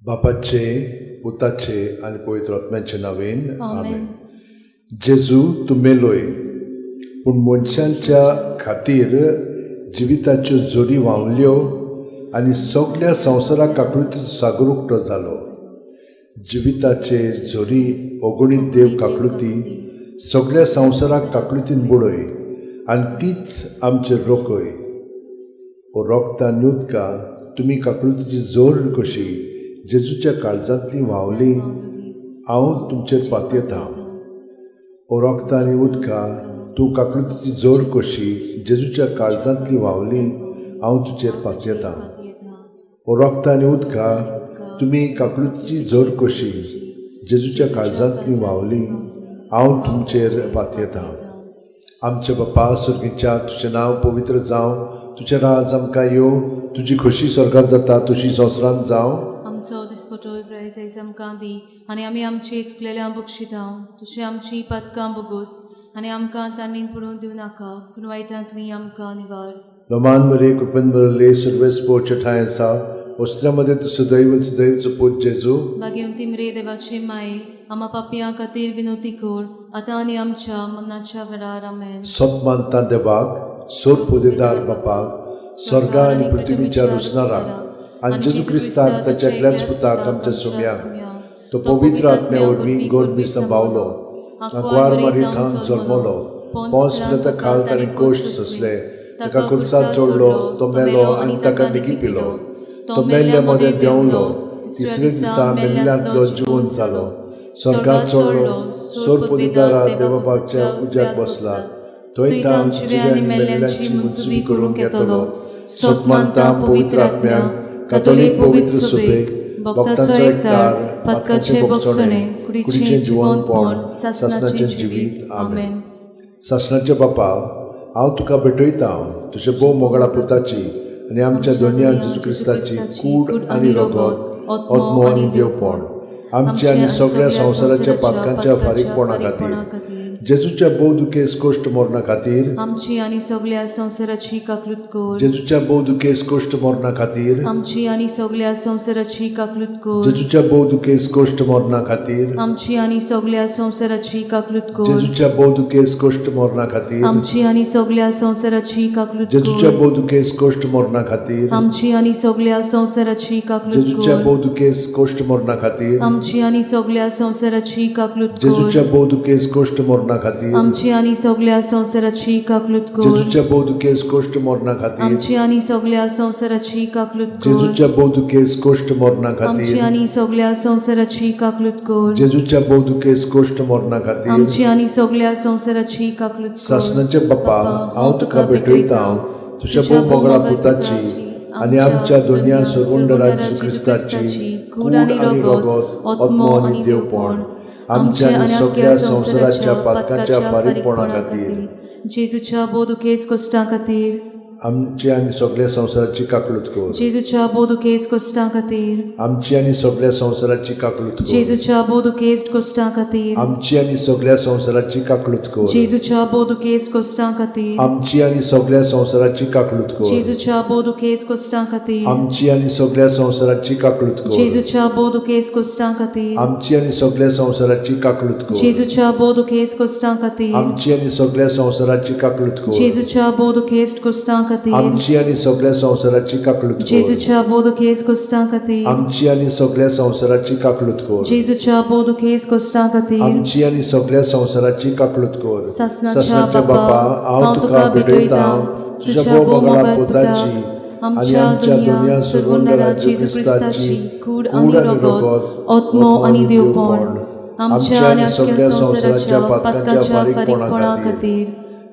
बापाचे, पुताचे आनी पवित्र आत्म्याचे नांवेन आमेन. जेजू तूं मेलोय, पूण मनशांच्या खातीर जिविताच्यो जोरी व्हांवल्यो आनी सगल्या संवसाराक काकळुतीचो सागर उक्तो जालो. जिविताचे झरी अगणीत देव काकळुती सगल्या संवसाराक काकळुतीन बुडय आनी तीच आमचेर रोखय. ओ रोगता आनी उदका तुमी काकळुतीची जोर कशी जेजूच्या काळजांतली व्हांवली, हांव तुमचेर पातयेतां. ओ रोगता आनी उदका तूं काकळुतीची जोर कशी जेजूच्या काळजांतली व्हांवली, हांव तुजेर पातयेतां. ओ रोगता आनी उदका तुमी काकळुतीची जोर कशी जेजूच्या काळजांतली व्हांवली, हांव तुमचेर पातयेतां. आमच्या बापा स्वर्गीच्या, तुजें नांव पवित्र जावं, तुजें राज आमकां येवं, तुजी खोशी स्वर्गात जाता तशी संवसारांत जावं. आमचो दिसपटो प्रायज आयज आमकां दी आनी आमी आमची चुकलेल्या बक्षितां, तुजी आमची पदकां बोगोस आनी आमकां तांणी पडून दिवं नाका, पूण वायटांतली आमकां निवार. लोमान मरे कृपेन भरले, सर्वेस पोवचे ठांय आसा, वस्त्रा मदें तूं सदैव सदैवचो पूत जेजू. भाग्यवंती मरे देवाचे माये, आमा पापयां खातीर विनोती कर आतां आनी आमच्या मरणाच्या वेळार. आमेन. सत मानता देवाक, सोर पोदेदार बापाक, स्वर्गा आनी पृथ्वीच्या रुसणाराक आनी जेजू क्रिस्ताक ताच्या एकल्याच पुताक आमच्या सोम्याक, तो पवित्र आत्म्या वरवीं गोरबी संभावलो, आंकवार मारी थावन जल्मलो, पोंस पिलाता खाल ताणें कोश्ट सोंसले, ताका खुर्सार चडलो, तो मेलो आनी ताका निगी पिलो, तो मेल्ल्या मदें देंवलो, तिसरे दिसा मेल्ल्यांतलो जिवन जालो, स्वर्गात चडलो, सोर पोदेदारा देवबापाच्या उज्याक बसला, थंय तावन जिव्या आनी मेल्ल्यांची मुनसुबी करूंक येतलो. सत मानता पवित्र आत्म्याक, कातोलीक पवित्र सुबेक, भक्तांचो एकतार, पातकाचें बोगसणें, कुडीचें जिवनपण, सासणाचें जिवीत. आमेन. सासणाचे बापा, हांव तुका भेटयतां तुज्या भोव मोगळा पुताची आनी आमच्या दोनया जेजू क्रिस्ताची कूड आनी रगत, आत्मो आनी देवपण, आमच्या आनी सगळ्या संवसाराच्या पातकांच्या फारीकपणा खातीर, जेजूच्या भोव दुखेस कोश्ट मरणा खातीर, आमची आनी सगल्या संवसाराची काकलूत कर. जेजूच्या भोव दुखेस कोश्ट मरणा खातीर, आमची आनी सगल्या संवसाराची काकलूत कर. जेजूच्या भोव दुखेस कोश्ट मरणा खातीर, आमची आनी सगल्या संवसाराची काकलूत कर. जेजूच्या भोव दुखेस कोश्ट मरणा खातीर, आमची आनी सगल्या संवसाराची काकलूत जेजूच्या कर. भोव दुखेस कोश्ट मरणा खातीर, आमची आनी सगल्या संवसाराची काकलूत जेजूच्या कर. भोव दुखेस कोश्ट मरणा खातीर, आमची आनी सगल्या संवसाराची काकलूत कर. जेजूच्या भोव दुखेस कोश्ट मरणा खातीर, आमची आनी सगल्या संवसाराची काकलूत कर. जेजूच्या भोव दुखेस कोश्ट मरणा खातीर, आमची आनी सगल्या संवसाराची काकलूत कर. जेजूच्या भोव दुखेस कोश्ट मरणा आमची खातीर, आनी सगल्या संवसाराची काकलूत कर. जेजूच्या भोव दुखेस कोश्ट मरणा खातीर, आमची आनी सगल्या संवसाराची काकलूत कर. सासणाचे बापा, हांव तुका भेटयतां तुज्या भोव मोगळा पुताची आनी आमच्या दोनया सरवंडरा जेजू क्रिस्ताची कूड आनी रगत, आत्मो आनी देवपण, आमच्या आनी सगल्या संवसाराच्या पातकांच्या फारीकपणा खातीर, जेजूच्या भोव दुखेस कोश्टां खातीर, आमची आनी सगल्या संवसाराची काकलूत कर. जेजूच्या भोव दुखेस कोश्टां खातीर, आमची आनी सगल्या संवसाराची काकलूत कर. जेजूच्या भोव दुखेस कोश्टां खातीर, आमची आनी सगल्या संवसाराची काकलूत कर. जेजूच्या भोव दुखेस कोश्टां खातीर, आमची आनी सगल्या संवसाराची काकलूत कर. जेजूच्या भोव दुखेस कोश्टां खातीर, आमची आनी सगल्या संवसाराची काकलूत कर. जेजूच्या भोव दुखेस कोश्टां खातीर, आमची आनी सगल्या संवसाराची काकलूत कर. जेजूच्या भोव दुखेस कोश्टां खातीर, आमची आनी सगल्या संवसाराची काकलूत कर. जेजूच्या भोव दुखेस कोश्टां खातीर, आमची आनी सगल्या संवसाराची काकलूत कर. जेजूच्या भोव दुखेस कोश्टां खातीर, आमची आनी सगल्या संवसाराची काकलूत कर. जेजूच्या भोव दुखेस कोश्टां खातीर, आमची आनी सगल्या संवसाराची काकलूत कर. सासणाच्या सासणाच्या बापा, हांव तुका भेटयतां तुज्या भोव मोगळा पुताची आनी आमच्या दोनया सरवंडरा जेजू क्रिस्ताची कूड आनी रगत, आत्मो आनी देवपण, आमच्या आनी सगल्या संवसाराच्या पातकांच्या फारीकपणा खातीर,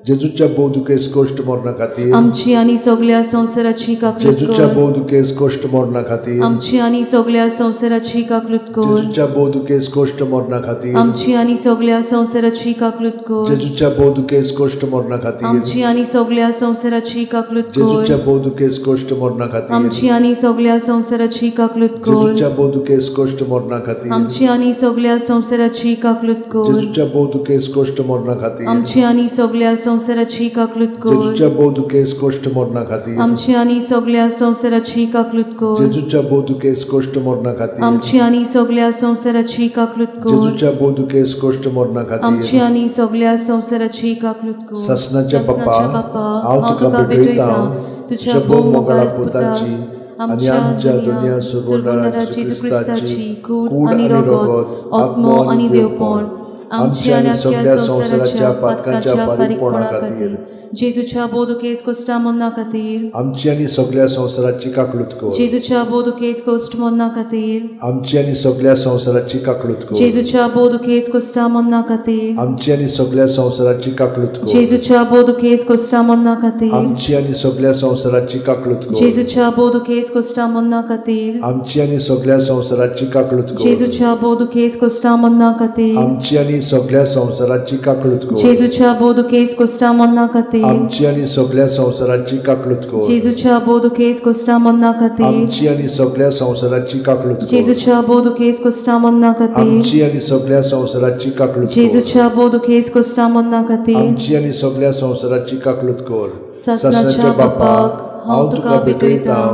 जेजूच्या भोव दुखेस कोश्ट मरणा खातीर, आमची आनी सगल्या संवसाराची काकलूत जेजूच्या कर. भोव दुखेस कोश्ट मरणा खातीर, आमची आनी सगल्या संवसाराची काकलूत कर. जेजूच्या भोव दुखेस कोश्ट मरणा खातीर, आमची आनी सगल्या संवसाराची काकलूत कर. जेजूच्या भोव दुखेस कोश्ट मरणा खातीर, आमची आनी सगल्या संवसाराची काकलूत कर. जेजूच्या भोव दुखेस कोश्ट मरणा खातीर, आमची आनी सगल्या संवसाराची काकलूत कर. जेजूच्या भोव दुखेस कोश्ट मरणा खातीर, आमची आनी सगल्या संवसाराची काकलूत कर. जेजूच्या भोव दुखेस कोश्ट मरणा खातीर, आमची आनी सगल्या संवसाराची काकलूत कर। जेजूच्या भोव दुखेस कश्ट मरणा खातीर आमची आनी सगळ्या संवसाराची काकलूत कर। जेजूच्या भोव दुखेस कश्ट मरणा खातीर आमची आनी सगळ्या संवसाराची काकलूत कर। जेजूच्या भोव दुखेस कश्ट मरणा आमची खातीर आनी सगळ्या संवसाराची काकलूत कर। सासणाच्या बापा, हांव तुका भेटयतां तुझ्या भोव मोगाळा पुताची आनी आमच्या दुनिया सोडवणारा जेजू क्रिस्ताची कूड आनी रगत, आत्मो आनी देवपण आमच्या आनी सगळ्या संवसाराच्या पातकांच्या फारीकपणा खातीर जेजूच्या भोव दुखेस कोश्टा मरणा खातीर आमची आनी सगळ्या संवसाराची काकलूत कर। जेजूच्या भोव दुखेस कोश्ट मरणा खातीर आमची आनी सगळ्या संवसाराची काकलूत कर। जेजूच्या भोव दुखेस कोश्टा मरणा खातीर आमची आनी सगळ्या संवसाराची काकलूत कर। जेजूच्या भोव दुखेस कोश्टा मरणा खातीर आमची आनी सगळ्या संवसाराची काकलूत कर। जेजूच्या भोव दुखेस कोश्टा मरणा खातीर आमची आनी सगळ्या संवसाराची काकलूत कर। जेजूच्या भोव दुखेस कोश्टा मरणा खातीर आमची आनी सगळ्या संवसाराची काकलूत कर। जेजूच्या भोव दुखेस कोश्टा मरणा खातीर आमची आनी सगळ्या संवसाराची काकलूत कर। जेजूच्या भोव दुखेस कोश्टा मरणा खातीर आमची आनी सगळ्या संवसाराची काकलूत कर। जेजूच्या भोव दुखेस कोश्टा मरणा खातीर आमची आनी सगळ्या संवसाराची काकलूत कर। जेजूच्या भोव दुखेस कोश्टा मरणा खातीर आमची आनी सगळ्या संवसाराची काकलूत कर। सासणाच्या बापाक हांव तुका भेटयतां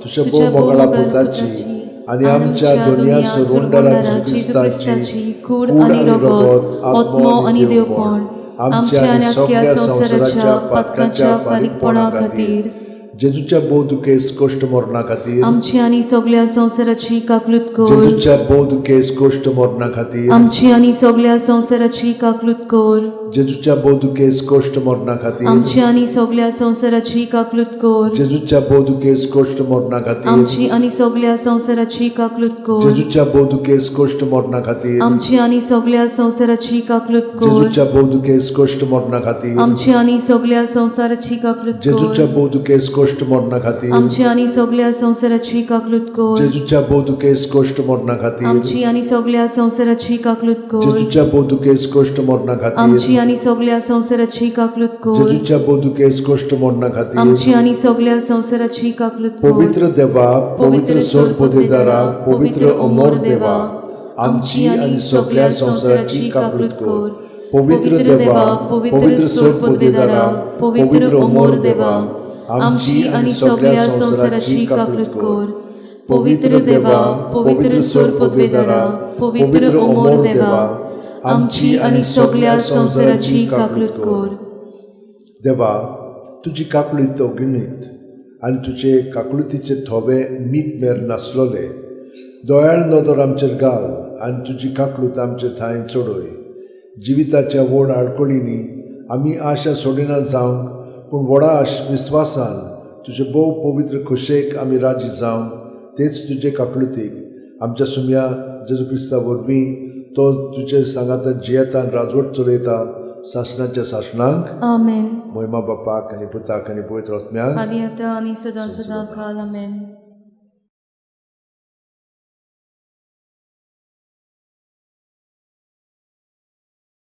तुझ्या भोव मोगाळा पुताची आनी आमच्या दुनिया सोडवणारा जेजू क्रिस्ताची कूड आनी रगत, आत्मो आनी देवपण आमच्या आनी सगळ्या संवसाराच्या पातकांच्या फारीकपणा खातीर जेजूच्या भोव दुखेस कश्ट मरणा खातीर आमची आनी सगळ्या संवसाराची काकलूत कर। जेजूच्या भोव दुखेस कश्ट मरणा खातीर आमची आनी सगळ्या संवसाराची काकलूत कर। जेजूच्या भोव दुखेस कश्ट मरणा खातीर आमची आनी सगळ्या संवसाराची काकलूत कर। जेजूच्या भोव दुखेस कश्ट मरणा खातीर आमची आनी सगळ्या संवसाराची काकलूत कर। जेजूच्या भोव दुखेस कश्ट मरणा खातीर आमची आनी सगळ्या संवसाराची काकलूत कर। जेजूच्या भोव दुखेस कश्ट मरणा खातीर आमची आनी सगळ्या संवसाराची काकलूत कर। जेजूच्या भोव दुखेस कश्ट मरणा खातीर आमची आनी सगळ्या संवसाराची काकलूत कर। जेजूच्या भोव दुखेस कश्ट मरणा खातीर आमची आनी सगळ्या संवसाराची काकलूत कर। जेजूच्या भोव दुखेस कश्ट मरणा खातीर आमची आनी सगळ्या संवसाराची काकलूत कर। जेजूच्या भोव दुखेस कश्ट मरणा खातीर आमची आनी सगळ्या संवसाराची काकलूत कर। पवित्र देवा, पवित्र सोरपदेदारा, पवित्र अमर देवा, आमची आनी सगळ्या संवसाराची काकलूत कर। पवित्र देवा, पवित्र सोरपदेदारा, पवित्र अमर देवा, आमची आनी सगळ्या संवसाराची काकलूत कर। पवित्र देवा, पवित्र सोरपदेदारा, पवित्र अमर देवा, आमची आनी सगळ्या संवसाराची काकलूत कर। देवा, तुजी काकलूत अगणीत आनी तुजे काकलुतीचे थोवे मीत मेर नासलोले दयाळ नदर आमचेर घाल आनी तुजी काकलूत आमचे थांय चडय। जिविताच्या व्हड आडखळींनी आमी आशा सोडिना जावंक, पूण व्हडा विस्वासान तुजे भोव पवित्र खोशेक आमी राजी जावंक तेच तुजे काकलुतीक आमच्या सुम्या जेजू क्रिस्ता वरवीं तो तुजे सांगाता जियेता आनी राजवट चलयता सासणाच्या सासणांक। आमेन। मोहिमा बापाक आनी पुताक आनी पवित्र आत्म्याक आदी आतां आनी सदां सदां काल। आमेन।